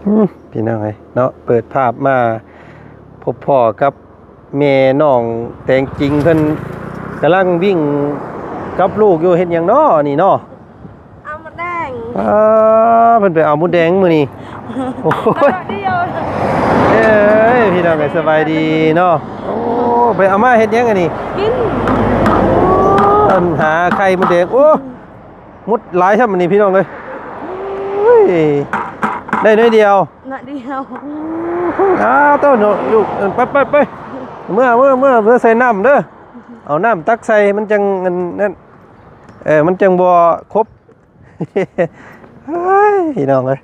ອືມ ພີ່ນ້ອງເອີຍເນາະ ເປີດພາບມາພົບພໍ້ກັບແມ່ນ້ອງແຕງຈິງ ເພິ່ນກຳລັງວິ່ງກັບລູກຢູ່. ເຮັດຫຍັງເນາະນີ້ເນາະ? ເອົາໝົດແດງ. ອ້າ ເພິ່ນໄປເອົາໝົດແດງມື້ນີ້. ໂອ້ຍ ດຽວ ເອີຍ ພີ່ນ້ອງເອີຍ ສະບາຍດີເນາະ. ໂອ້ ໄປເອົາມາເຮັດຫຍັງອັນນີ້? ກິນ. ອັນຫາໄຂ່ມົດແດງ. ໂອ້ ມຸດຫຼາຍຊ້ຳອັນນີ້ ພີ່ນ້ອງເອີຍ. ໂອ້ຍ ໄດ້ໜ້ອຍດຽວ. ໜ້ອຍດຽວ. ອ້າວ ໂຕເນາະ ລູກ. ໄປ ໄປ ໄປ ເມືອ ເມືອ ເມືອ ເມືອໃສ່ນ້ຳເດີ. ເອົານ້ຳຕັກໃສ່ ມັນຈັ່ງອັນນັ້ນ ເອີ ມັນຈັ່ງບໍ່ຄົບ. ເຮີ້ຍ ພີ່ນ້ອງເອີຍ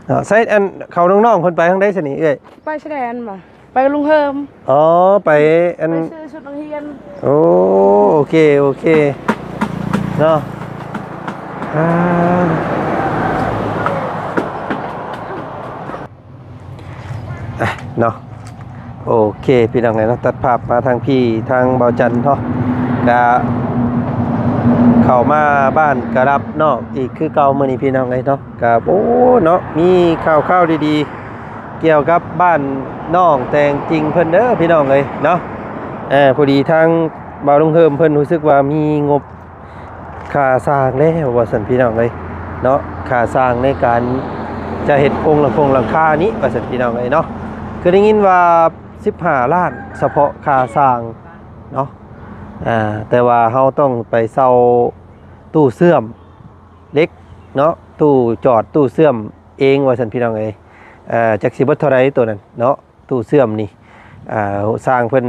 ເນາະ. ໃສ່ອັນ ເຂົານ້ອງໆ ເພິ່ນໄປທາງໃດຊັ້ນນີ້ເອື້ອຍ? ໄປຊາຍແດນບໍ່? ໄປກັບລຸງເຮີມ. ອໍ ໄປອັນ ໄປຊື້ຊຸດນັກຮຽນ. ໂອ້ ໂອເຄ ໂອເຄເນາະ. ອ່າ ອ່ະເນາະ ໂອເຄ ພີ່ນ້ອງເອີຍເນາະ ຕັດພາບມາທາງພີ່ ທາງບ່າວຈັນເນາະ ກະເຂົ້າມາບ້ານກະດັບນອກອີກຄືເກົ່າມື້ນີ້ ພີ່ນ້ອງເອີຍເນາະ. ກະ ໂອ້ ເນາະ ມີຂ່າວຄາວດີໆ ກ່ຽວກັບບ້ານນ້ອງແຕງຈິງເພິ່ນເດີ ພີ່ນ້ອງເອີຍເນາະ. ເອີ ພໍດີທາງບ່າວລຸງເຮີມເພິ່ນຮູ້ສຶກວ່າມີງົບ ຄ່າສ້າງແລ້ວວ່າຊັ້ນ ພີ່ນ້ອງເອີຍເນາະ, ຄ່າສ້າງໃນການຈະເຮັດໂຄງຫຼັງ ໂຄງຫຼັງຄານີ້ວ່າຊັ້ນ ພີ່ນ້ອງເອີຍເນາະ. ຄືໄດ້ຍິນວ່າສິບຫ້າລ້ານສະເພາະຄ່າສ້າງເນາະ, ອ່າ ແຕ່ວ່າເຮົາຕ້ອງໄປເຊົ່າຕູ້ເຊື່ອມເຫຼັກເນາະ, ຕູ້ຈອດຕູ້ເຊື່ອມເອງວ່າຊັ້ນ ພີ່ນ້ອງເອີຍ. ເອີ ຈັກຊິເບິດເທົ່າໃດໂຕນັ້ນເນາະ. ຕູ້ເຊື່ອມນີ້ ອ່າ ຊ່າງເພິ່ນ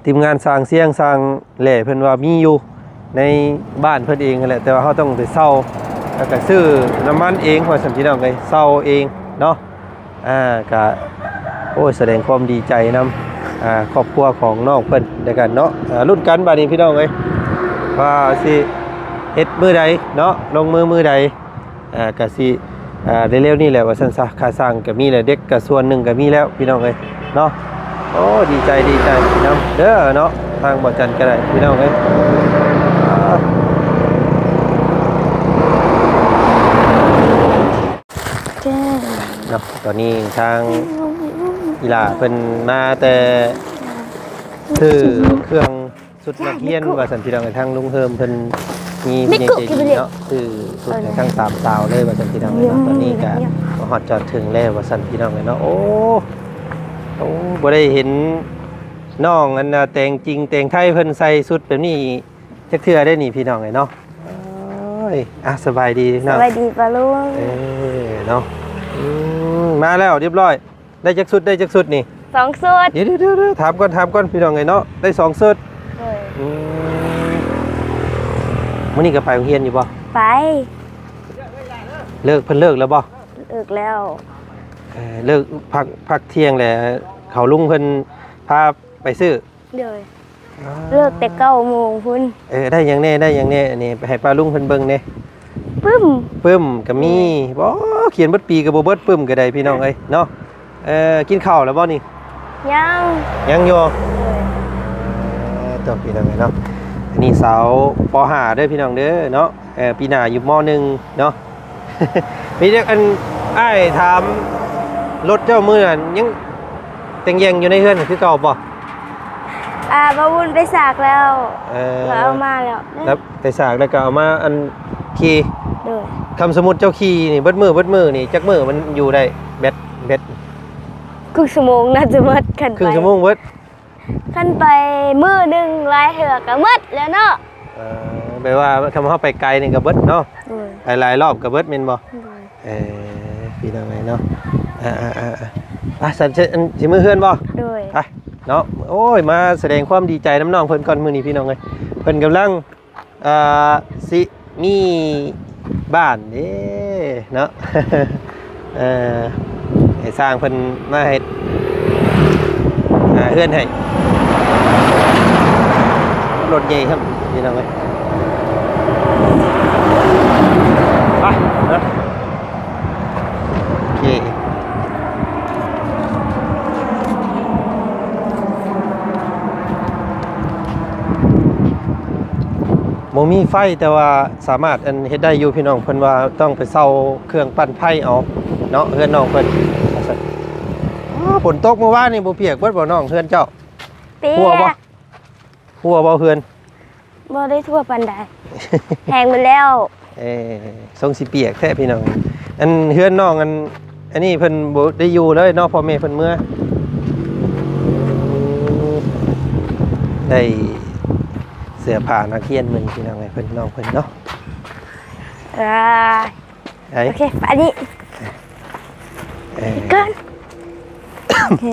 ທີມງານຊ່າງຊຽງ ຊ່າງແຫຼ່ ເພິ່ນວ່າມີຢູ່ໃນບ້ານເພິ່ນເອງຫັ້ນແຫຼະ, ແຕ່ວ່າເຮົາຕ້ອງໄປເຊົ່າ ແລ້ວກະຊື້ນ້ຳມັນເອງວ່າຊັ້ນ ພີ່ນ້ອງເອີຍ, ເຊົ່າເອງເນາະ. ອ່າ ກະ ໂອ້ຍ ສະແດງຄວາມດີໃຈນຳ ອ່າ ຄອບຄົວຂອງນ້ອງເພິ່ນແລ້ວກັນເນາະ. ອ່າ ລຸ້ນກັນບາດນີ້ ພີ່ນ້ອງເອີຍ ວ່າຊິເຮັດມື້ໃດເນາະ, ລົງມືມື້ໃດ. ອ່າ ກະຊິ ອ່າ ເລັວໆນີ້ແຫຼະວ່າຊັ້ນຊະ, ຄ່າສ້າງກະມີແລ້ວ ເດັກກະສ່ວນໜຶ່ງກະມີແລ້ວ ພີ່ນ້ອງເອີຍເນາະ. ໂອ້ ດີໃຈ ດີໃຈນຳເດີເນາະ, ທາງບ່າວຈັນກະໄດ້ ພີ່ນ້ອງເອີຍ. ເນາະ ຕອນນີ້ທາງອີ່ຫຼ້າເພິ່ນມາແຕ່ຊື້ເຄື່ອງ ຊຸດນັກຮຽນວ່າຊັ້ນ ພີ່ນ້ອງເອີຍ, ທາງລຸງເຮີມເພິ່ນມີຜູ້ໃຫຍ່ໃຈດີເນາະ, ຊື້ຊຸດໃຫ້ທັງສາມສາວເລີຍວ່າຊັ້ນ ພີ່ນ້ອງເອີຍເນາະ. ຕອນນີ້ກະມາຮອດຈອດເຖິງແລ້ວວ່າຊັ້ນ ພີ່ນ້ອງເອີຍເນາະ. ໂອ້ ໂອ້ ບໍ່ໄດ້ເຫັນນ້ອງອັນນາແຕງຈິງແຕງໄທເພິ່ນໃສ່ຊຸດແບບນີ້ຈັກເທື່ອເດ້ນີ້ ພີ່ນ້ອງເອີຍເນາະ. ໂອ້ຍ ອ່ະ ສະບາຍດີເນາະ, ສະບາຍດີປ້າລຸງ. ເອີ ເນາະ ອືມ ມາແລ້ວຮຽບຮ້ອຍ. ໄດ້ຈັກຊຸດ ໄດ້ຈັກຊຸດນີ້? ສອງຊຸດ. ດຽວໆໆ ຖາມກ່ອນ ຖາມກ່ອນ ພີ່ນ້ອງເອີຍເນາະ, ໄດ້ສອງຊຸດ. ໂດຍ. ອືມ ມື້ນີ້ກໍໄປໂຮງຮຽນຢູ່ບໍ່? ໄປ. ເລີກ ເພິ່ນເລີກແລ້ວບໍ່? ເລີກແລ້ວ. ເອີ ເລີກພັກ ພັກທ່ຽງແລ້ວ ເຂົາລຸງເພິ່ນພາໄປຊື້. ໂດຍ. ອ້າ ເລີກແຕ່ເກົ້າໂມງພຸ້ນ. ເອີ ໄດ້ຫຍັງແດ່ ໄດ້ຫຍັງແດ່? ອັນນີ້ໃຫ້ປ້າລຸງເພິ່ນເບິ່ງແດ່. ປຶ້ມ ປຶ້ມກໍມີ. ໂດຍ. ບໍ່ ຂຽນເບິດປີກໍບໍ່ເບິດ ປຶ້ມກໍໄດ້ ພີ່ນ້ອງເອີຍເນາະ. ເອີ ກິນເຂົ້າແລ້ວບໍ່ນີ້? ຍັງ ຍັງຢູ່. ໂດຍ. ເອີ ຕົວ ພີ່ນ້ອງເອີຍເນາະ, ອັນນີ້ສາວ ປໍຫ້າເດີ ພີ່ນ້ອງເດີເນາະ. ເອີ ປີໜ້າຢູ່ ມໍໜຶ່ງເນາະ. ມີແຕ່ອັນ ອ້າຍຖາມ ລົດເຈົ້າມື້ນັ້ນຍັງແຕ່ງແຢງຢູ່ໃນເຮືອນຄືເກົ່າບໍ່? ອ່າ ບ່າວບຸນໄປສາກແລ້ວ. ເອີ ກໍເອົາມາແລ້ວ. ແລ້ວໄປສາກແລ້ວກໍເອົາມາອັນຂີ່. ໂດຍ. ຄັນສົມມຸດເຈົ້າຂີ່ນີ້ເບິດມື້ ເບິດມື້ນີ້ ຈັກມື້ມັນຢູ່ໄດ້ ແບັດ ແບັດ? ຄຶ່ງຊົ່ວໂມງໜ້າຈະເບິດ ຄັນໄປ ຄຶ່ງຊົ່ວໂມງເບິດ. ຄັນໄປມື້ໜຶ່ງຫຼາຍເທື່ອກໍໝົດແລ້ວເນາະ. ເອີ ແປວ່າຄັນເຮົາໄປໄກນີ້ກໍເບິດເນາະ. ໂດຍ. ໄປຫຼາຍລອບກໍເບິດແມ່ນບໍ່? ໂດຍ. ເອີ ພີ່ນ້ອງເອີຍເນາະ. ອ່າໆໆ ໄປ ຊັ້ນຊິ ຊິມື້ເຮືອນບໍ່? ໂດຍ. ໄປເນາະ. ໂອ້ຍ ມາສະແດງຄວາມດີໃຈນຳນ້ອງເພິ່ນກ່ອນ ມື້ນີ້ ພີ່ນ້ອງເອີຍ. ເພິ່ນກຳລັງ ອ່າ ຊິມີບ້ານເດ້ເນາະ. ເອີ ໃຫ້ຊ່າງເພິ່ນມາເຮັດ ອ່າ ເຮືອນໃຫ້. ລົດໃຫຍ່ຄັບ ພີ່ນ້ອງເອີຍ. ໄປເນາະ. ໂອເຄ ບໍ່ມີໄຟ ແຕ່ວ່າສາມາດອັນເຮັດໄດ້ຢູ່ ພີ່ນ້ອງ. ເພິ່ນວ່າຕ້ອງໄປເຊົ່າເຄື່ອງປັ່ນໄຟເອົາ ເນາະ ເຮືອນນ້ອງເພິ່ນ. ອໍ ຝົນຕົກມື້ວານນີ້ບໍ່ປຽກເບິດບໍ່ນ້ອງ ເຮືອນເຈົ້າ? ປຽກ. ຮົ່ວບໍ່? ຮົ່ວບໍ່ເຮືອນ? ບໍ່ໄດ້ຮົ່ວປານໃດ ແຫ້ງໝົດແລ້ວ. ເອີ ຊົງຊິປຽກແທ້ພີ່ນ້ອງ. ອັນເຮືອນນ້ອງ ອັນ ອັນນີ້ເພິ່ນບໍ່ໄດ້ຢູ່ເລີຍເນາະ ພໍ່ແມ່ເພິ່ນເມືອ. ໄດ້ເສື້ອຜ້ານັກຮຽນໃໝ່ພີ່ນ້ອງເອີຍ ເພິ່ນ ນ້ອງເພິ່ນເນາະ. ອ່າ ໄປ ໂອເຄ ອັນນີ້ ເອີ ກ່ອນ ໂອເຄ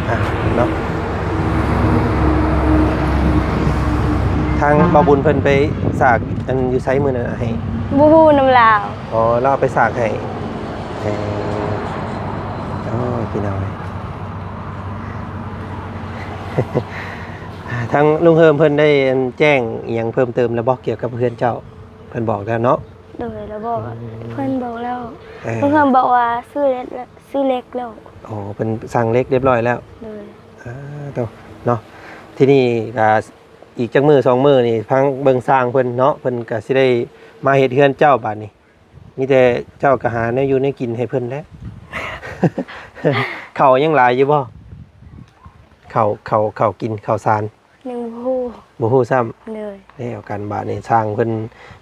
ອ່ະ ເນາະ ທາງບ່າວບຸນເພິ່ນໄປສາກອັນຢູ່ໃສມື້ນັ້ນໃຫ້? ບໍ່ຮູ້ນຳລາວ. ອໍ ລາວເອົາໄປສາກໃຫ້. ເອີ ໂອ້ຍ ພີ່ນ້ອງເອີຍ ທາງລຸງເຮີມເພິ່ນໄດ້ອັນແຈ້ງອີ່ຫຍັງເພີ່ມເຕີມແລ້ວບໍ່ ກ່ຽວກັບເຮືອນເຈົ້າ? ເພິ່ນບອກແລ້ວເນາະ? ໂດຍ ລາວບອກ ອືມ ເພິ່ນບອກແລ້ວ. ເອີ ເພິ່ນບອກວ່າຊື້ເຫຼັກ ຊື້ເຫຼັກແລ້ວ. ອໍ ເພິ່ນສັ່ງເຫຼັກຮຽບຮ້ອຍແລ້ວ. ໂດຍ ອ່າ ໂຕ ເນາະ ທີນີ້ກະອີກຈັກມື້ສອງມື້ນີ້ ທາງເບິ່ງຊ່າງເພິ່ນເນາະ ເພິ່ນກະຊິໄດ້ມາເຮັດເຮືອນເຈົ້າບາດນີ້. ມີແຕ່ເຈົ້າກໍຫາແນວຢູ່ແນວກິນໃຫ້ເພິ່ນແຫຼະ. ເຂົ້າຍັງຫຼາຍຢູ່ບໍ່? ເຂົ້າ ເຂົ້າ ເຂົ້າກິນ ເຂົ້າສານ ຍັງບໍ່ຮູ້ ບໍ່ຮູ້ຊ້ຳ. ໂດຍ ແລ້ວກັນບາດນີ້ ຊ່າງເພິ່ນ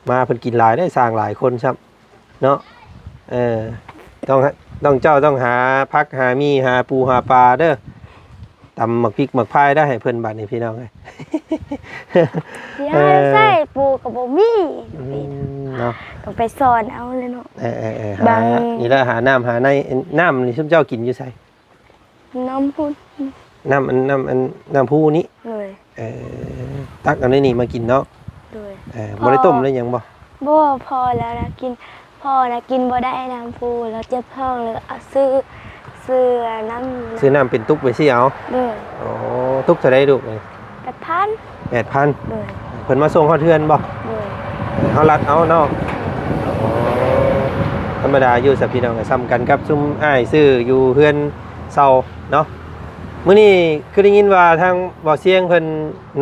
ມາ ເພິ່ນກິນຫຼາຍເດ້ ຊ່າງຫຼາຍຄົນຊ້ຳເນາະ. ເອີ ຕ້ອງ ຕ້ອງ ເຈົ້າຕ້ອງຫາຜັກຫາໝີ່ ຫາປູຫາປາເດີ ຕຳໝາກພິກໝາກພາຍໄດ້ໃຫ້ເພິ່ນບາດນີ້ພີ່ນ້ອງເອີຍ. ຊິຫາ ເອີ ໃສ່ປູກໍບໍ່ມີ ອືມ ເນາະ ຕ້ອງໄປສອນເອົາແຫຼະເນາະ. ເອີໆໆ ຫາ ບາງ ນີ້ລະ ຫານ້ຳຫາໃນ ນ້ຳນີ້ຊຸມເຈົ້າກິນຢູ່ໃສ? ນ້ຳພຸ້ນ ນ້ຳອັນ ນ້ຳອັນ ນ້ຳພູນີ້. ໂດຍ ເອີ ຕັກເອົາໃນນີ້ມາກິນເນາະ. ໂດຍ ເອີ ພໍ່ ບໍ່ໄດ້ຕົ້ມໄດ້ຫຍັງບໍ່? ບໍ່ ພໍ່ລາວນະກິນ ພໍ່ນະກິນບໍ່ໄດ້ນ້ຳພູ ລາວເຈັບທ້ອງ ລາວເອົາຊື້ ຊື້ນ້ຳ ຊື້ນ້ຳເປັນຕຸກໄປຊີ້ເອົາ. ໂດຍ ໂອ້ ຕຸກເທົ່າໃດລູກ? ແປດພັນ ແປດພັນ. ໂດຍ ເພິ່ນມາສົ່ງຮອດເຮືອນບໍ່? ໂດຍ ເຮົາລັດເອົາເນາະ. ອໍ ທຳມະດາຢູ່ຊະພີ່ນ້ອງ ສ່ຳກັນກັບຊຸມອ້າຍຊື້ຢູ່ເຮືອນເຊົ່າເນາະ. ມື້ນີ້ຄືໄດ້ຍິນວ່າທາງບໍ່ຊຽງເພິ່ນ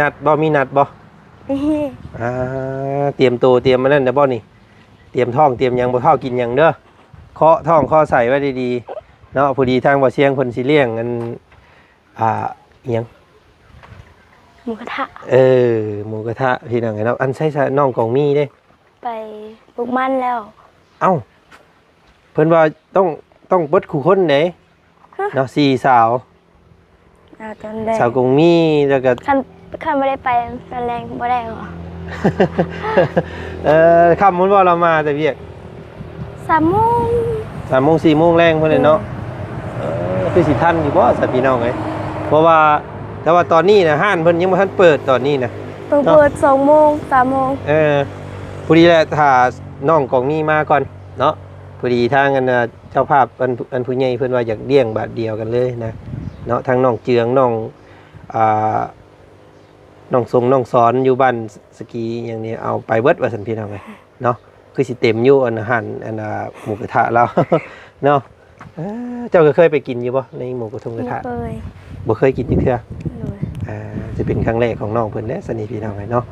ນັດບໍ່ ມີນັດບໍ່? ນີ້ ອ່າ ຕຽມໂຕຕຽມອັນນັ້ນແລ້ວບໍ່ນີ້? ຕຽມທ້ອງຕຽມຫຍັງ ບໍ່ທ້າວກິນຫຍັງເດີ ເຄາະທ້ອງເຄາະໄສ້ໄວ້ດີໆເນາະ. ພໍດີທາງບໍ່ຊຽງເພິ່ນຊິລ້ຽງອັນ ອ່າ ອີ່ຫຍັງ ໝູກະທະ. ເອີ ໝູກະທະ ພີ່ນ້ອງເອີຍເນາະ. ອັນໃສຊະ ນ້ອງກອງມີເດ້? ໄປປູກມັນແລ້ວ. ເອົ້າ ເພິ່ນວ່າຕ້ອງ ຕ້ອງເບິດຄູ່ຄົນເດ້ ຮະ ເນາະ ສີ່ສາວ. ອ່າ ຕອນແລກ ສາວກົງມີ ແລ້ວກໍ ຄັນ ຄັນບໍ່ໄດ້ໄປຕອນແລກບໍ່ໄດ້ຫວາ? ເອີ ຄ່ຳພຸ້ນບໍ່ ລາວມາແຕ່ວຽກ? ສາມໂມງ ສາມໂມງ ສີ່ໂມງແລງພຸ້ນແຫຼະເນາະ. ເອີ ຄືຊິທັນຢູ່ບໍ່ຊະພີ່ນ້ອງເອີຍ? ເພາະວ່າ ແຕ່ວ່າຕອນນີ້ນະ ຮ້ານເພິ່ນຍັງບໍ່ທັນເປີດຕອນນີ້ນະ ຕ້ອງເປີດ ເນາະ ສອງໂມງ ສາມໂມງ. ເອີ ພໍດີແຫຼະ ຖ້ານ້ອງກອງມີມາກ່ອນເນາະ. ພໍດີທາງອັນ ເຈົ້າພາບ ອັນ ອັນຜູ້ໃຫຍ່ເພິ່ນວ່າຢາກລ້ຽງບາດດຽວກັນເລີຍນະເນາະ. ທັງນ້ອງເຈືອງ ນ້ອງ ອ່າ ນ້ອງຊົງ ນ້ອງສອນ ຢູ່ບ້ານສະກີຫຍັງນີ້ ເອົາໄປເບິດວ່າຊັ້ນ ພີ່ນ້ອງເອີຍເນາະ. ຄືຊິເຕັມຢູ່ ອັນ ຮ້ານ ອັນ ໝູກະທະລາວເນາະ. ເອີ ເຈົ້າກໍເຄີຍໄປກິນຢູ່ບໍ່ໃນໝູກະທົງກະທະ? ບໍ່ເຄີຍ ບໍ່ເຄີຍກິນຈັກເທື່ອ. ໂດຍ ອ່າ ຈະເປັນຄັ້ງແລກຂອງນ້ອງເພິ່ນແຫຼະຊະນີ້ ພີ່ນ້ອງເອີຍເນາະ.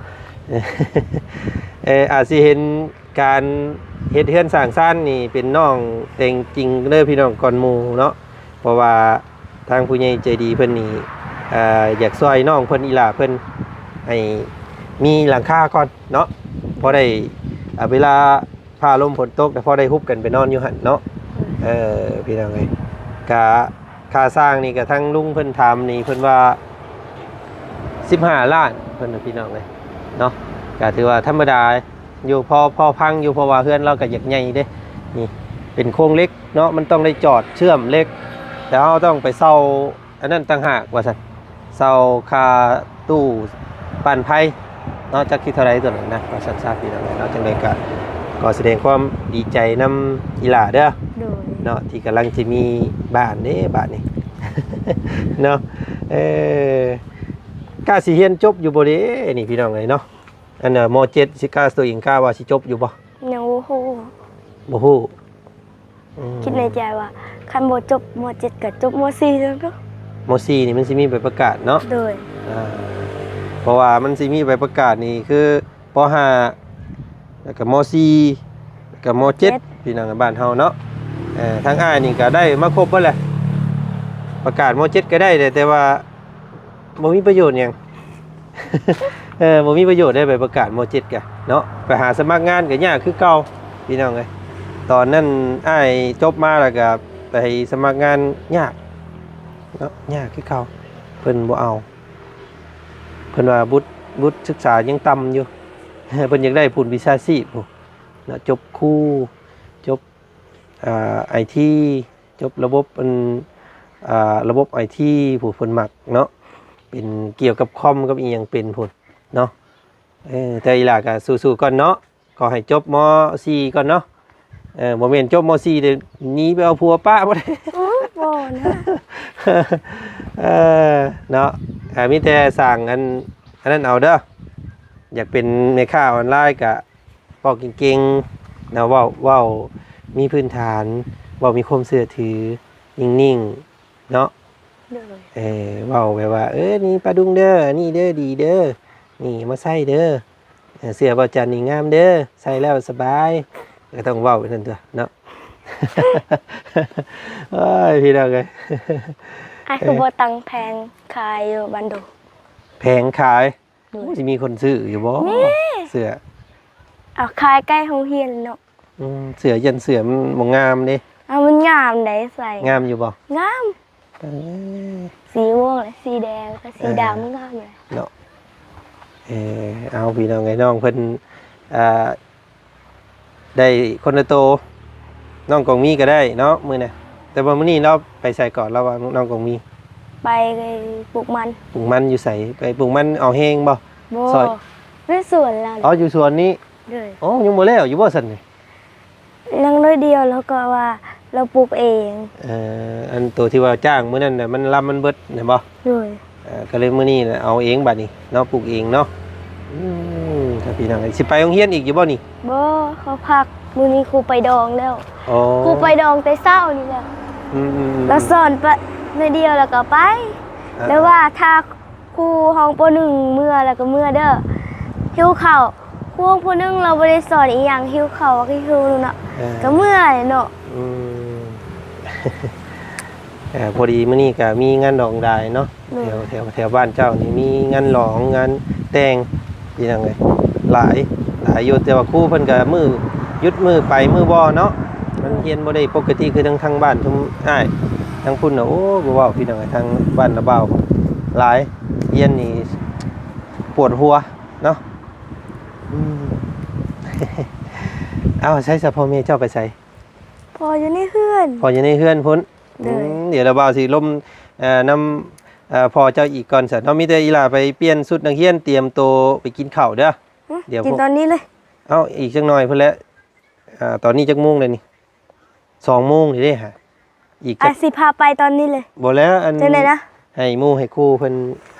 ເອີ ອາດຊິເຫັນ ການເຮັດເຮືອນສ້າງຊານນີ້ເປັນນ້ອງແຕ່ງຈິງເດີພີ່ນ້ອງ ກ່ອນໝູ່ເນາະ. ເພາະວ່າທາງຜູ້ໃຫຍ່ໃຈດີເພິ່ນນີ້ ເອີ ຢາກຊ່ວຍນ້ອງເພິ່ນ ອີ່ຫຼ້າເພິ່ນ ໃຫ້ມີຫຼັງຄາກ່ອນເນາະ ພໍໄດ້ ເອີ ເວລາຟ້າລົມຝົນຕົກ ແຕ່ພໍໄດ້ຮຸບກັນໄປນອນຢູ່ຫັ້ນເນາະ. ເອີ ພີ່ນ້ອງເອີຍ ກະຄ່າສ້າງນີ້ ກະທາງລຸງເພິ່ນຖາມນີ້ ເພິ່ນວ່າສິບຫ້າລ້ານ ເພິ່ນວ່າ ພີ່ນ້ອງເອີຍເນາະ. ກະຖືວ່າທຳມະດາ ຢູ່ ພໍ ພໍຟັງຢູ່ ເພາະວ່າເຮືອນລາວກໍຢາກໃຫຍ່ເດ້. ນີ້ເປັນໂຄງເຫຼັກເນາະ ມັນຕ້ອງໄດ້ຈອດເຊື່ອມເຫຼັກ ແລ້ວເຮົາຕ້ອງໄປເຊົ່າອັນນັ້ນຕ່າງຫາກວ່າຊັ້ນ ເຊົ່າຄ່າຕູ້ປັ່ນໄຟເນາະ ຈັກຊິເທົ່າໃດຕົວນັ້ນນະ ວ່າຊັ້ນຊະ ພີ່ນ້ອງເນາະ. ຈັ່ງໃດກໍຂໍສະແດງຄວາມດີໃຈນຳອີ່ຫຼ້າເດີ ໂດຍ ເນາະ ທີ່ກຳລັງຈະມີບ້ານເດ້ບາດນີ້ເນາະ. ເອີ ກະຊິຮຽນຈົບຢູ່ບໍ່ເດນີ້ ພີ່ນ້ອງເອີຍເນາະ? ອັນ ມໍເຈັດ ຊິກ້າ ຕົວເອງກ້າວ່າຊິຈົບຢູ່ບໍ່? ຍັງບໍ່ຮູ້ ບໍ່ຮູ້. ອືມ ຄິດໃນໃຈວ່າ ຄັນບໍ່ຈົບມໍເຈັດກໍຈົບມໍສີ່ເນາະ. ມໍສີ່ນີ້ມັນຊິມີໃບປະກາດເນາະ? ໂດຍ ອ່າ ເພາະວ່າມັນຊິມີໃບປະກາດນີ້ຄື ປໍຫ້າ ແລ້ວກໍມໍສີ່ ກໍ ມ.ເຈັດ ເຈັດ ພີ່ນ້ອງບ້ານເຮົາເນາະ. ເອີ ທາງອ້າຍນີ້ກໍໄດ້ມາຄົບເບິດແຫຼະ ປະກາດ ມ.ເຈັດ ກໍໄດ້ແຫຼະ ແຕ່ວ່າບໍ່ມີປະໂຫຍດຫຍັງ ເອີ ບໍ່ມີປະໂຫຍດໄດ້ ໄປປະກາດ ມ.ເຈັດ ກະເນາະ ໄປຫາສະໝັກງານກໍຍາກຄືເກົ່າ ພີ່ນ້ອງເອີຍ. ຕອນນັ້ນອ້າຍຈົບມາແລ້ວກໍໄປສະໝັກງານຍາກເນາະ ຍາກຄືເກົ່າ ເພິ່ນບໍ່ເອົາ ເພິ່ນວ່າວຸດ ວຸດສຶກສາຍັງຕ່ຳຢູ່ ເພິ່ນຢາກໄດ້ພຸ້ນ ວິຊາຊີບພຸ້ນເນາະ ຈົບຄູ ຈົບ ອ່າ ໄອທີ ຈົບລະບົບ ອັນ ອ່າ ລະບົບໄອທີ ຜູ້ເພິ່ນມັກເນາະ ເປັນກ່ຽວກັບຄອມກັບອີ່ຫຍັງເປັນພຸ້ນເນາະ. ເອີ ແຕ່ອີ່ຫຼ້າກໍສູ້ໆກ່ອນເນາະ ຂໍໃຫ້ຈົບ ມ.ສີ່ ກ່ອນເນາະ. ເອີ ບໍ່ແມ່ນຈົບ ມ.ສີ່ ແລ້ວໜີໄປເອົາຜົວປະບໍ່ໄດ້ ໂອ້ ບໍ່ນະ ເອີ ເນາະ ອ່າ ມີແຕ່ສ້າງອັນ ອັນນັ້ນເອົາເດີ ຢາກເປັນແມ່ຄ້າອອນລາຍກໍ ເວົ້າເກັ່ງໆເນາະ ເວົ້າ ເວົ້າມີພື້ນຖານ ເວົ້າມີຄວາມເຊື່ອຖື ນິ່ງໆເນາະ. ໂດຍ ເອີ ເວົ້າແບບວ່າ ເອີ ນີ້ປ້າດຸງເດີ ອັນນີ້ເດີ ດີເດີ ນີ້ມາໃສ່ເດີ ເອີ ເສື້ອບ່າວຈັນນີ້ງາມເດີ ໃສ່ແລ້ວສະບາຍ ກໍຕ້ອງເວົ້າແບບນັ້ນຕົວະເນາະ. ໂອ້ຍ ພີ່ນ້ອງເອີຍ ອ້າຍຄືບໍ່ຕັ້ງແຜງຂາຍຢູ່ບ້ານດົງ ແຜງຂາຍ ໂດຍ ໂອ້ ຊິມີຄົນຊື້ຢູ່ບໍ່? ມີ ເສື້ອ ເອົາຂາຍໃກ້ໂຮງຮຽນເນາະ. ອືມ ເສື້ອ ຢ້ານເສື້ອມັນບໍ່ງາມເດ້. ເອົາ ມັນງາມໃດ໋ ໃສ່ ງາມຢູ່ບໍ່? ງາມ ເອີ ສີມ່ວງ ແລະ ສີແດງ ແລະ ສີດຳ ເອີ ງາມເລີຍເນາະ. ເອີ ເອົາ ພີ່ນ້ອງເອີຍ ນ້ອງເພິ່ນ ອ່າ ໄດ້ຄົນລະໂຕ ນ້ອງກອງມີກໍໄດ້ເນາະມື້ນະ. ແຕ່ວ່າມື້ນີ້ລາວໄປໃສເກາະ ລາວວ່ານ້ອງກອງມີ? ໄປປູກມັນ. ປູກມັນຢູ່ໃສ? ໄປປູກມັນເອົາແຮງບໍ່? ບໍ່ ຊ່ອຍ ໃນສວນລາວ. ອໍ ຢູ່ສວນນີ້. ໂດຍ ໂອ້ ຍັງບໍ່ແລ້ວຢູ່ບໍ່ຊັ້ນນີ້? ຍັງໜ້ອຍດຽວ ແລ້ວກໍວ່າລາວປູກເອງ. ເອີ ອັນໂຕທີ່ວ່າຈ້າງມື້ນັ້ນນະ ມັນລຳມັນເບິດແມ່ນບໍ່? ໂດຍ ເອີ ກໍເລີຍມື້ນີ້ນະເອົາເອງບາດນີ້ເນາະ ປູກເອງເນາະ. ອືມ ຄັບ ພີ່ນ້ອງ ຊິໄປໂຮງຮຽນອີກຢູ່ບໍ່ນີ້? ບໍ່ ເຂົາພັກ ມື້ນີ້ຄູໄປດອງແລ້ວ. ອໍ ຄູໄປດອງແຕ່ເຊົ້ານີ້ແຫຼະ. ອືມໆໆ ລາວສອນປະໜ້ອຍດຽວແລ້ວກໍໄປ. ອ່າ ແລ້ວວ່າຖ້າ ຄູຫ້ອງ ປໍໜຶ່ງ ເມືອແລ້ວກໍເມືອເດີ ຫິວເຂົ້າ. ຄູຫ້ອງ ປໍໜຶ່ງ ລາວບໍ່ໄດ້ສອນອີ່ຫຍັງ ຫິວເຂົ້າ ກໍຫິວເນາະ. ເອີ ກໍເມືອແຫຼະເນາະ. ອືມ ເອີ ພໍດີມື້ນີ້ກໍມີງານດອງດາຍເນາະ. ໂດຍ ແຖວ ແຖວ ແຖວບ້ານເຈົ້ານີ້ມີງານຫຼອງ ງານແຕ່ງ ພີ່ນ້ອງເອີຍ ຫຼາຍ ຫຼາຍຢູ່. ແຕ່ວ່າຄູເພິ່ນກໍມື້ຢຸດມື້ໄປມື້ບໍ່ເນາະ ມັນຮຽນບໍ່ໄດ້ປົກກະຕິຄືທາງ ທາງບ້ານຊຸມອ້າຍທາງພຸ້ນນະ. ໂອ້ ບໍ່ເວົ້າ ພີ່ນ້ອງເອີຍ ທາງບ້ານລະບ່າວຫຼາຍ ຮຽນນີ້ປວດຫົວເນາະ. ອືມ ເອົ້າ ໃສຊະ ພໍ່ແມ່ເຈົ້າໄປໃສ? ພໍ່ຢູ່ໃນເຮືອນ. ພໍ່ຢູ່ໃນເຮືອນພຸ້ນ. ໂດຍ ອືມ ດຽວລະບ່າວຊິລົມ ເອີ ນຳ ເອີ ພໍ່ເຈົ້າອີກກ່ອນຊະເນາະ. ມີແຕ່ອີ່ຫຼ້າໄປປ່ຽນຊຸດນັກຮຽນ ຕຽມໂຕໄປກິນເຂົ້າເດີ. ຫຶ ດຽວ ກິນຕອນນີ້ເລີຍ. ເອົ້າ ອີກຈັກໜ່ອຍພຸ້ນແຫຼະ. ອ່າ ຕອນນີ້ຈັກໂມງແລ້ວນີ້? ສອງໂມງນີ້ເດ້ຫະ. ອີກຈັກ ອ້າຍຊິພາໄປຕອນນີ້ເລີຍ. ບໍ່ແລ້ວ ອັນ ຈັ່ງໃດນະ? ໃຫ້ໝູ່ໃຫ້ຄູ່ເພິ່ນ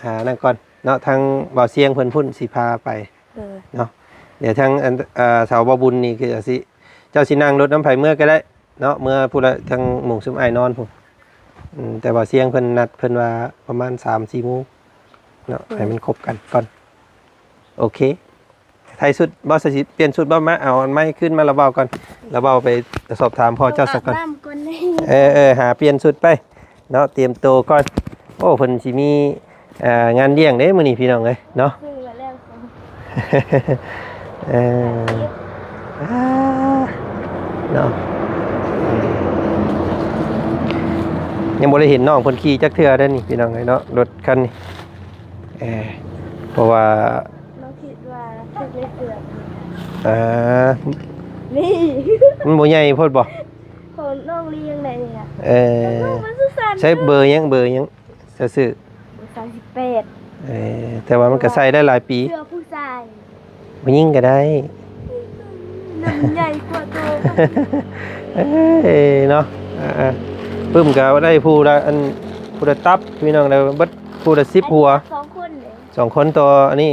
ຫານັ້ນກ່ອນເນາະ ທາງບ່າວຊຽງເພິ່ນພຸ້ນຊິພາໄປ. ເອີ ເນາະ ດຽວທາງ ອັນ ເອີ ສາວບ່າວບຸນນີ້ຄືຊິ ເຈົ້າຊິນັ່ງລົດນຳໃຜເມືອກໍໄດ້ເນາະ ເມືອພຸ້ນລະ ທາງໝູ່ຊຸມອ້າຍນອນພຸ້ນ. ອືມ ແຕ່ບ່າວຊຽງເພິ່ນນັດເພິ່ນວ່າປະມານສາມສີ່ໂມງເນາະ. ອືມ ໃຫ້ມັນຄົບກັນກ່ອນ. ໂອເຄ. ຖ່າຍຊຸດບໍ່? ໃສ່ຊິປ່ຽນຊຸດບໍ່? ມາເອົາອັນໄມ້ຄືນມາລະເວົ້າກ່ອນ ລະເວົ້າໄປສອບຖາມພໍ່ເຈົ້າຊະກ່ອນ. ອາບນ້ຳກ່ອນເດ້. ເອີໆ ຫາປ່ຽນຊຸດໄປເນາະ ຕຽມໂຕກ່ອນ. ໂອ້ ເພິ່ນຊິມີ ເອີ ງານລ້ຽງເດ້ມື້ນີ້ພີ່ນ້ອງເອີຍເນາະ. ເອີ ອ່າ ເນາະ ຍັງບໍ່ໄດ້ເຫັນນ້ອງເພິ່ນຂີ່ຈັກເທື່ອເດ້ນີ້ພີ່ນ້ອງເອີຍເນາະ ລົດຄັນນີ້. ເອີ ເພາະວ່າ ນ້ອງຄິດວ່າຖືກເລກເກືອບ. ເອີ ນີ້ ມັນບໍ່ໃຫຍ່ໂພດບໍ່? ຂອງນ້ອງລ້ຽງໄດ້ນີ້ລະ. ເອີ ໃຊ້ເບີຫຍັງ ເບີຫຍັງ? ເສື້ອ ເບີສາມສິບແປດ. ເອີ ແຕ່ວ່າມັນກໍໃສ່ໄດ້ຫຼາຍປີ. ເສື້ອຜູ້ຊາຍ ຜູ້ຍິງກໍໄດ້. ນ້ຳໃຫຍ່ກວ່າໂຕ. ເອີ ເນາະ ອ່າ ປຶ້ມກໍໄດ້ຜູ້ລະ ອັນ ຜູ້ລະຕັບ ພີ່ນ້ອງ ໄດ້ເບິດຜູ້ລະສິບຫົວ. ສອງຄົນເດ້ ສອງຄົນຕໍ່ອັນນີ້.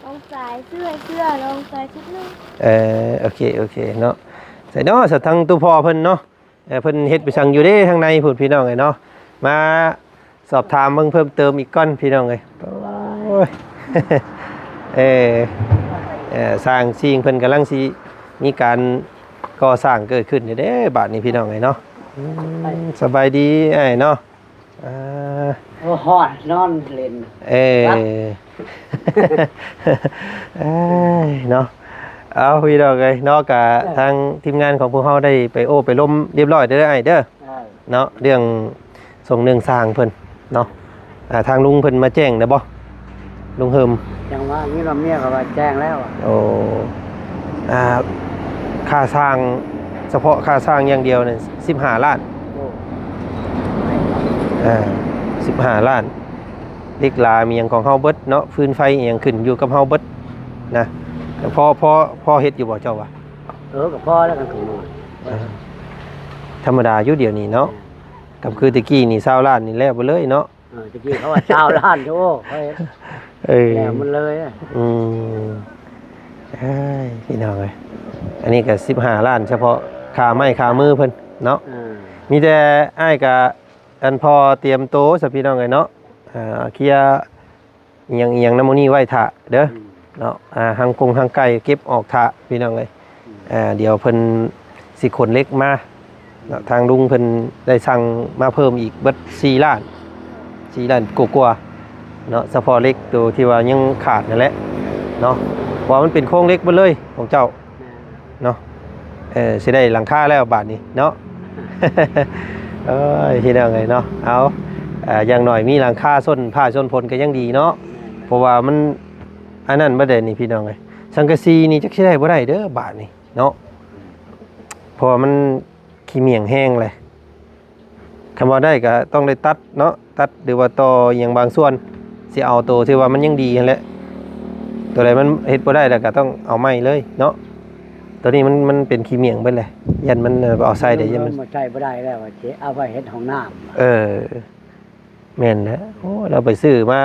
ນ້ອງຊາຍເສື້ອ ເສື້ອ ນ້ອງຊາຍຊຸດໜຶ່ງ. ເອີ ໂອເຄ ໂອເຄເນາະ. ໃສ່ເນາະ ສະທັງຕູ້ພໍ່ເພິ່ນເນາະ. ເອີ ເພິ່ນເຮັດໄປສັງຢູ່ເດ້ທາງໃນພຸ້ນ ພີ່ນ້ອງເອີຍເນາະ. ມາສອບຖາມເບິ່ງເພີ່ມເຕີມອີກກ່ອນ ພີ່ນ້ອງເອີຍ. ໂອ້ຍ ເອີ ເອີ ຊ່າງຊິງເພິ່ນກຳລັງຊິມີການ ກໍ່ສ້າງເກີດຂຶ້ນເດ້ ບາດນີ້ພີ່ນ້ອງເອີຍເນາະ. ອືມ ສະບາຍດີອ້າຍເນາະ. ອ່າ ໂອ້ ຮ້ອນ ນອນຫຼິ້ນ ເອີ ເອີຍເນາະ. ເອົາ ພີ່ນ້ອງເອີຍເນາະ ກະ ເອີ ທາງທີມງານຂອງພວກເຮົາໄດ້ໄປໂອ້ໄປລົມຮຽບຮ້ອຍເດີອ້າຍເດີ ເອີ ເນາະ ເລື່ອງສົ່ງເລື່ອງສ້າງເພິ່ນເນາະ. ອ່າ ທາງລຸງເພິ່ນມາແຈ້ງແລ້ວບໍ່ ລຸງເຮີມ? ຍັງວ່າ ມີລຳເມຍເຂົາວ່າແຈ້ງແລ້ວ. ໂອ້ ອ່າ ຄ່າສ້າງ ສະເພາະຄ່າສ້າງຢ່າງດຽວນີ້ ສິບຫ້າລ້ານ. ໂອ້ ອ່າ ສິບຫ້າລ້ານ ເຫຼັກຫຼາມີຫຍັງຂອງເຮົາເບິດເນາະ ຟືນໄຟອີ່ຫຍັງຂຶ້ນຢູ່ກັບເຮົາເບິດນະ. ພໍ ພໍ ພໍເຮັດຢູ່ບໍ່ເຈົ້າວ່າ? ເອີ ກໍພໍແລ້ວກັນຄື ເອີ ທຳມະດາຢູ່ດຽວນີ້ເນາະ. ອືມ ກໍຄືແຕ່ກີ້ນີ້ ຊາວລ້ານນີ້ແລ້ວເບິດເລີຍເນາະ. ເອີ ແຕ່ກີ້ເຂົາວ່າຊາວລ້ານ ໂອ້ ເຂົາເຮັດ ເອີ ແລ້ວໝົດເລີຍ. ອືມ ເອີຍ ພີ່ນ້ອງເອີຍ ອັນນີ້ກໍສິບຫ້າລ້ານ ສະເພາະຄ່າໄມ້ຄ່າມືເພິ່ນເນາະ. ເອີ ມີແຕ່ອ້າຍກະ ອັນພໍຕຽມໂຕຊະ ພີ່ນ້ອງເອີຍເນາະ. ເອີ ເຄຍອີ່ຫຍັງອີ່ຫຍັງນຳໝູ່ນີ້ໄວ້ຖ້າເດີ ອືມ ເນາະ. ອ່າ ຮັງກົງຮັງໄກ່ເກັບອອກຖ້າ ພີ່ນ້ອງເອີຍ. ອືມ ອ່າ ດຽວເພິ່ນຊິຂົນເຫຼັກມາເນາະ. ທາງລຸງເພິ່ນໄດ້ສັ່ງມາເພີ່ມອີກເບິດສີ່ລ້ານ ສີ່ລ້ານກວ່າໆເນາະ ສະເພາະເຫຼັກໂຕທີ່ວ່າຍັງຂາດນັ້ນແຫຼະເນາະ ເພາະວ່າມັນເປັນໂຄງເຫຼັກເບິດເລີຍຂອງເຈົ້າ ແມ່ນ ເນາະ. ເອີ ຊິໄດ້ຫຼັງຄາແລ້ວບາດນີ້ເນາະ. ເອີຍ ພີ່ນ້ອງເອີຍເນາະ ເອົາ ເອີ ຢ່າງໜ້ອຍມີຫຼັງຄາຊົນຟ້າຊົນຝົນກໍຍັງດີເນາະ. ແມ່ນ ເພາະວ່າມັນອັນນັ້ນບໍ່ໄດ້ນີ້ ພີ່ນ້ອງເອີຍ ສັງກະສີນີ້ຈັກຊິໄດ້ບໍ່ໄດ້ເດີບາດນີ້ເນາະ ເພາະວ່າມັນຂີ້ໝ້ຽງແຮງເລີຍ. ຄັນວ່າໄດ້ກໍຕ້ອງໄດ້ຕັດເນາະ ຕັດ ຫຼືວ່າຕໍ່ອີ່ຫຍັງບາງສ່ວນ ຊິເອົາໂຕທີ່ວ່າມັນຍັງດີຫັ້ນແຫຼະ. ໂຕໃດມັນເຮັດບໍ່ໄດ້ແລ້ວກໍຕ້ອງເອົາໃໝ່ເລີຍເນາະ. ໂຕນີ້ມັນ ມັນເປັນຂີ້ໝ້ຽງເບິດແຫຼະ ຢ້ານມັນ ເອີ ເອົາໃສ່ໄດ້ ຢ້ານມັນ ມັນໃຊ້ບໍ່ໄດ້ແລ້ວ ວ່າຊິເອົາໄວ້ເຮັດຫ້ອງນ້ຳ. ເອີ ແມ່ນແຫຼະ. ໂອ້ ລາວໄປຊື້ມາ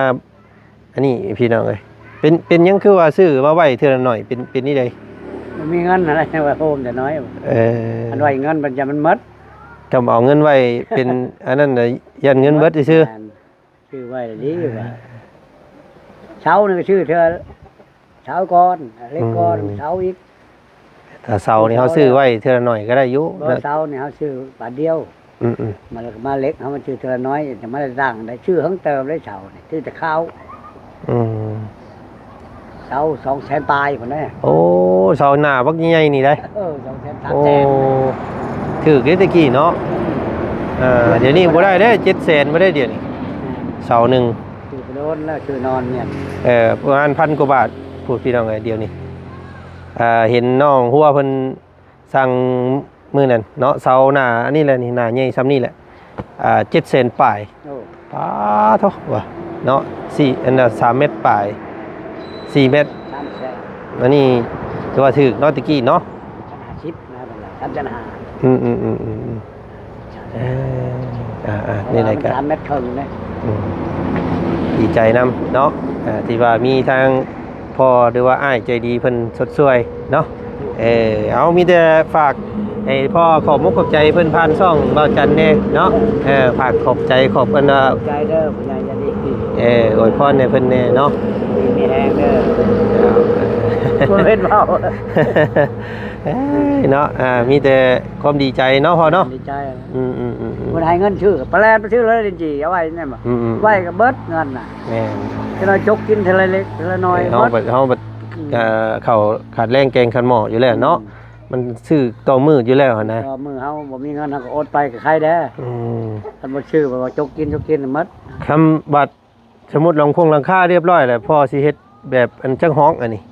ອັນນີ້ພີ່ນ້ອງເອີຍ ເປັນ ເປັນຫຍັງຄືວ່າຊື້ມາໄວ້ເທື່ອລະໜ້ອຍ ເປັນ ເປັນນີ້ໃດ? ບໍ່ມີເງິນຫັ້ນແຫຼະ ວ່າໂຮມແຕ່ນ້ອຍ. ເອີ ຄັນໄວ້ເງິນມັນຈະມັນໝົດ ກໍເອົາເງິນໄວ້ເປັນ ອັນນັ້ນນະ ຢ້ານເງິນເບິດຊື່ໆ. ແມ່ນ ຊື້ໄວ້ດີວ່າ ເອີ ເສົານີ້ກໍຊື້ເທື່ອ ເສົາກ່ອນ ເຫຼັກກ່ອນ ອືມ ເສົາອີກ. ຖ້າເສົານີ້ເຮົາຊື້ໄວ້ເທື່ອລະໜ້ອຍກໍໄດ້ຢູ່ ບໍ່ ເນາະ ເສົານີ້ເຮົາຊື້ບາດດຽວ. ອືມໆ ມາແລ້ວກໍມາເຫຼັກ ເຮົາມາຊື້ເທື່ອລະໜ້ອຍ ຈະມາໄດ້ສ້າງໄດ້ ຊື້ເຖິງເຕີບໄດ້ເສົານີ້ ຊື້ແຕ່ຄາວ. ອືມ ເສົາສອງແສນປາຍພຸ້ນເດ້. ໂອ້ ເສົາໜ້າບັກໃຫຍ່ໆນີ້ໄດ໋. ເອີ ສອງແສນ ສາມແສນ ໂອ້ ຖືກເດ້ແຕ່ກີ້ເນາະ. ເອີ ດຽວນີ້ບໍ່ໄດ້ເດ້ ເຈັດແສນບໍ່ໄດ້ດຽວນີ້. ແມ່ນ ເສົາໜຶ່ງ ຊື້ໄປໂດນແລ້ວ ຊື້ນອນເມຍ. ເອີ ປະມານພັນກວ່າບາດພຸ້ນ ພີ່ນ້ອງເອີຍ ດຽວນີ້. ອ່າ ເຫັນນ້ອງຫົວເພິ່ນສັ່ງມື້ນັ້ນເນາະ ເສົາໜ້າອັນນີ້ແຫຼະນີ້ ໜ້າໃຫຍ່ຊ່ຳນີ້ແຫຼະ ອ່າ ເຈັດແສນປາຍ. ໂອ້ ປາໂທ້ວ່າເນາະ ສີ່ ອັນນ່າ ສາມແມັດປາຍ ສີ່ແມັດ ສາມແສນ. ອັນນີ້ຖືວ່າຖືກເນາະ ແຕ່ກີ້ເນາະ ສາມແສນຫ້າສິບນະ ເພິ່ນວ່າ ສາມແສນຫ້າ. ອືມໆໆໆ ເອີ ອ່າໆ ນີ້ແຫຼະ ກໍສາມແມັດເຄິ່ງເດ້. ອືມ ດີໃຈນຳເນາະ ອ່າ ທີ່ວ່າມີທາງພໍ່ ຫຼືວ່າອ້າຍໃຈດີເພິ່ນຊົດຊ່ວຍເນາະ. ເອີ ເອົາ ມີແຕ່ຝາກໃຫ້ພໍ່ຂອບມຸກຂອບໃຈເພິ່ນຜ່ານຊ່ອງບ່າວຈັນແດ່ເນາະ. ເອີ ຝາກຂອບໃຈ ຂອບອັນ ຂອບໃຈເດີຜູ້ໃຫຍ່ໃຈດີ. ເອີ ອວຍພອນໃຫ້ເພິ່ນແດ່ເນາະ ດີມີແຮງເດີ. ບໍ່ແມ່ນເວົ້າ ເອີຍ ເນາະ ອ່າ ມີແຕ່ຄວາມດີໃຈເນາະພໍ່ເນາະ ດີໃຈ. ອືມໆໆໆ ເພິ່ນໃຫ້ເງິນຊື້ ປະແລ່ນໄປຊື້ເລີຍ ຫຼິ້ນຈີ່ເອົາໄວ້ແມ່ນບໍ່? ອືມໆ ໄວ້ກໍເບິດເງິນນະ. ແມ່ນ ຈະໜ້ອຍຈົກກິນເທື່ອລະເລັກເທື່ອລະໜ້ອຍ. ເຮົາບັດ ເຮົາບັດ ອືມ ເອີ ເຂົ້າຂາດແລງແກງຂາດໝໍ້ຢູ່ແລ້ວເນາະ. ອືມ ມັນຊື້ຕໍ່ມື້ຢູ່ແລ້ວຫັ້ນນະ ຕໍ່ມື້ເຮົາບໍ່ມີເງິນ ເຮົາກໍອົດໄປກໍໄຄແດ່. ອືມ ຄັນບໍ່ຊື້ ແບບວ່າຈົກກິນ ຈົກກິນໝົດ. ຄຳບັດ ສົມມຸດຫຼັງຄົງຫຼັງຄາຮຽບຮ້ອຍແລ້ວ ພໍ່ຊິເຮັດແບບອັນຈັກຫ້ອງອັນນີ້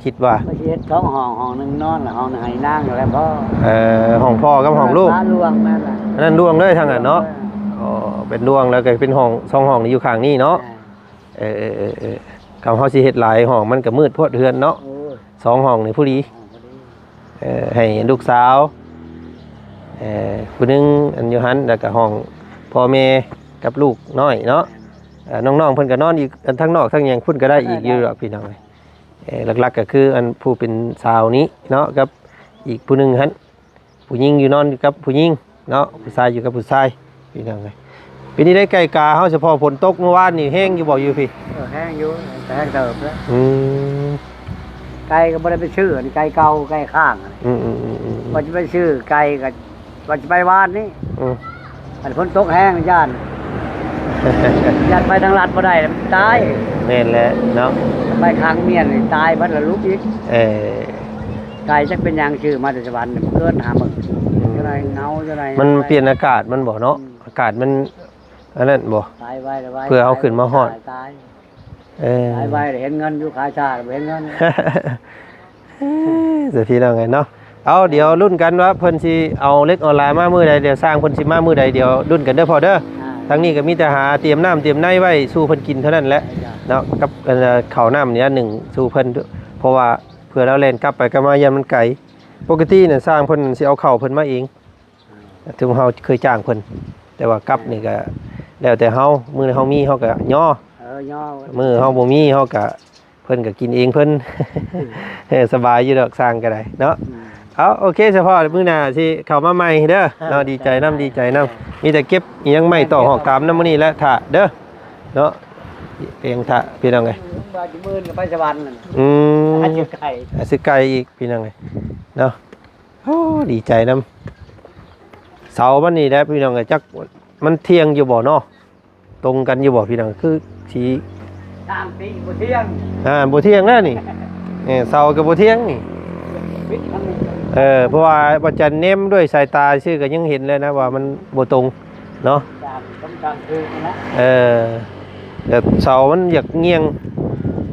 ຄິດວ່າ? ວ່າຊິເຮັດສອງຫ້ອງ ຫ້ອງໜຶ່ງນອນ ແລ້ວຫ້ອງໜຶ່ງໃຫ້ນາງ ແລ້ວພໍ່. ເອີ ຫ້ອງພໍ່ກັບຫ້ອງລູກ ລວງນັ້ນລະ ອັນນັ້ນລວງເລີຍທາງນັ້ນເນາະ. ເອີ ອໍ ເປັນລວງ ແລ້ວກໍເປັນຫ້ອງ ສອງຫ້ອງນີ້ຢູ່ຂ້າງນີ້ເນາະ. ເອີ ເອີໆໆໆ ຄັນເຮົາຊິເຮັດຫຼາຍຫ້ອງ ມັນກໍມືດໂພດເຮືອນເນາະ. ໂອ້ຍ ສອງຫ້ອງນີ້ພໍດີ ຫ້ອງພໍດີ. ເອີ ໃຫ້ລູກສາວ ເອີ ຜູ້ໜຶ່ງອັນຢູ່ຫັ້ນ ແລ້ວກໍຫ້ອງພໍ່ແມ່ກັບລູກນ້ອຍເນາະ. ແມ່ນ ເອີ ນ້ອງໆເພິ່ນກໍນອນອີກ ອັນທາງນອກທາງຫຍັງພຸ້ນກໍໄດ້ອີກຢູ່ດອກ ພີ່ນ້ອງເອີຍ. ເອີ ຫຼັກໆກໍຄືອັນຜູ້ເປັນສາວນີ້ເນາະ ກັບອີກຜູ້ໜຶ່ງຫັ້ນ ຜູ້ຍິງຢູ່ນອນຢູ່ກັບຜູ້ຍິງເນາະ ຜູ້ຊາຍຢູ່ກັບຜູ້ຊາຍ ພີ່ນ້ອງເອີຍ. ເປັນຈັ່ງໃດໄກ່ກາເຮົາ ສະເພາະຝົນຕົກມື້ວານນີ້ແຮງຢູ່ບໍ່ ຢູ່ພີ້? ເອີ ແຮງຢູ່ ກໍແຮງເຕີບແລ້ວ. ອືມ ໄກ່ກໍບໍ່ໄດ້ໄປຊື້ ອັນໄກ່ເກົ່າ ໄກ່ຄ້າງ ອືມໆໆໆ ວ່າຈະໄປຊື້ໄກ່ກໍວ່າຈະໄປວານນີ້ ອືມ ອັນຝົນຕົກແຮງຢ້ານ ຢ້ານໄປທາງລັດບໍ່ໄດ້ ມັນຕາຍ. ແມ່ນແຫຼະເນາະ ໄປຂ້າງມຽນນີ້ຕາຍເບິດລະ ຫຼຸບອີກ. ເອີ ໄກ່ຈັກເປັນຫຍັງ ຊື້ມາແຕ່ສະຫວັນ ບໍ່ເກີນຫ້າໝື່ນ ອືມ ຈັ່ງໃດເຫງົາຈັ່ງໃດ ມັນປ່ຽນອາກາດມັນບໍ່ເນາະ ອືມ ອາກາດມັນອັນນັ້ນບໍ່ ຕາຍໄວລະໄວ ເພື່ອເຮົາຂຶ້ນມາຮອດ ຕາຍ ຕາຍ ເອີ ຂາຍໄວເຫັນເງິນຢູ່ ຂາຍຊ້າບໍ່ເຫັນເງິນ. ເອີ ເຈົ້າພີ່ນ້ອງເອີຍເນາະ ເອົາ ດຽວລຸ້ນກັນວ່າເພິ່ນຊິເອົາເຫຼັກເອົາຫຼາມາມື້ໃດ ດຽວຊ່າງເພິ່ນຊິມາມື້ໃດ ດຽວລຸ້ນກັນເດີພໍ່ເດີ. ອ່າ ທາງນີ້ກໍມີແຕ່ຫາຕຽມນ້ຳຕຽມໃນໄວ້ສູ່ເພິ່ນກິນເທົ່ານັ້ນແຫຼະ ເຈົ້າ ເນາະ ກັບ ເອີ ເຂົ້ານ້ຳນີ້ໜຶ່ງສູ່ເພິ່ນ ເພາະວ່າເພື່ອລາວແລ່ນກັບໄປກັບມາຢ້ານມັນໄກ. ປົກກະຕິນະ ຊ່າງເພິ່ນຊິເອົາເຂົ້າເພິ່ນມາເອງ ຖືວ່າເຮົາເຄີຍຈ້າງເພິ່ນ ແຕ່ວ່າກັບນີ້ກໍແລ້ວແຕ່ເຮົາ ມື້ເຮົາມີເຮົາກໍຍໍ ເອີ ຍໍ ມື້ເຮົາບໍ່ມີເຮົາກໍ ເພິ່ນກໍກິນເອງເພິ່ນ ອືມ ເອີ ສະບາຍຢູ່ດອກ ຊ່າງກໍໄດ້ເນາະ. ອືມ ເອົາ ໂອເຄ ສະເພາະມື້ໜ້າຊິເຂົ້າມາໃໝ່ເດີເນາະ. ເອີ ດີໃຈນຳ ດີໃຈນຳ ມີແຕ່ເກັບອີ່ຫຍັງໄມ້ຕອກຫອກຕາມນຳມື້ນີ້ແຫຼະ ຖ້າເດີເນາະ ເອງຖ້າ ພີ່ນ້ອງເອີຍ ວ່າຊິມື້ອື່ນກໍໄປສະຫວັນນັ້ນ. ອືມ ຫາຊື້ໄກ່ ຫາຊື້ໄກ່ອີກ ພີ່ນ້ອງເອີຍເນາະ. ໂອ້ ດີໃຈນຳ ເສົາມັນນີ້ແຫຼະພີ່ນ້ອງເອີຍ ຈັກມັນທ່ຽງຢູ່ບໍ່ເນາະ ຕົງກັນຢູ່ບໍ່ພີ່ນ້ອງ ຄືຊິ ທາງຕີບໍ່ທ່ຽງ ອ່າ ບໍ່ທ່ຽງແລ້ວນີ້ ເອີ ເສົາກໍບໍ່ທ່ຽງນີ້ ເອີ ເພາະວ່າບໍ່ຈັນແນມດ້ວຍສາຍຕາຊື່ກໍຍັງເຫັນແລ້ວນະວ່າມັນບໍ່ຕົງເນາະ ເອີ ແຕ່ເສົາມັນຢາກງ່ຽງ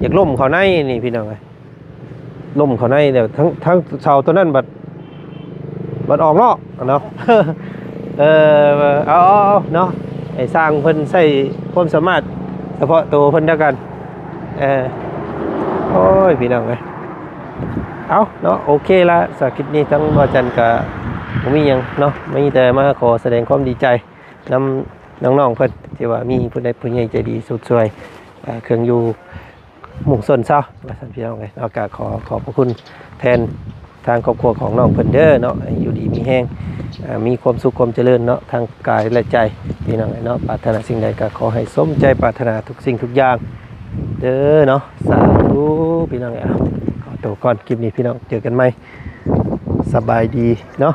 ຢາກລົ້ມເຂົ້າໃນນີ້ພີ່ນ້ອງເອີຍ. ລົ້ມເຂົ້າໃນແລ້ວ ທັງ ທັງເສົາຕົວນັ້ນບັດ ບັດອອກນອກເນາະ. ເອີ ເອົາ ເອົາ ເອົາເນາະ ໃຫ້ຊ່າງເພິ່ນໃຊ້ຄວາມສາມາດສະເພາະໂຕເພິ່ນແລ້ວກັນ. ເອີ ໂອ້ຍ ພີ່ນ້ອງເອີຍ ເອົາເນາະ ໂອເຄລະ ສຳລັບຄລິບນີ້ທາງບ່າວຈັນກະບໍ່ມີຫຍັງເນາະ ມີແຕ່ມາຂໍສະແດງຄວາມດີໃຈນຳນ້ອງໆເພິ່ນ ທີ່ວ່າມີຜູ້ໃດຜູ້ໃຫຍ່ໃຈດີສຸດຊ່ວຍ ເອີ ເຄື່ອງຢູ່ ມຸງຊົນເຊົາ ວ່າຊັ້ນພີ່ນ້ອງເອີຍເນາະ. ກໍຂໍຂອບພະຄຸນແທນທາງຄອບຄົວຂອງນ້ອງເພິ່ນເດີເນາະ ໃຫ້ຢູ່ດີມີແຮງ ເອີ ມີຄວາມສຸກຄວາມຈະເລີນເນາະ ທາງກາຍ ແລະ ໃຈ ພີ່ນ້ອງເອີຍເນາະ. ປາດຖະໜາສິ່ງໃດກໍຂໍໃຫ້ສົມໃຈປາດຖະໜາທຸກສິ່ງທຸກຢ່າງເດີເນາະ. ສາທຸ ພີ່ນ້ອງເອີຍ ເອົາ ຂໍໂຕກ່ອນ ຄລິບນີ້ພີ່ນ້ອງ ເຈີກັນໃໝ່ ສະບາຍດີເນາະ.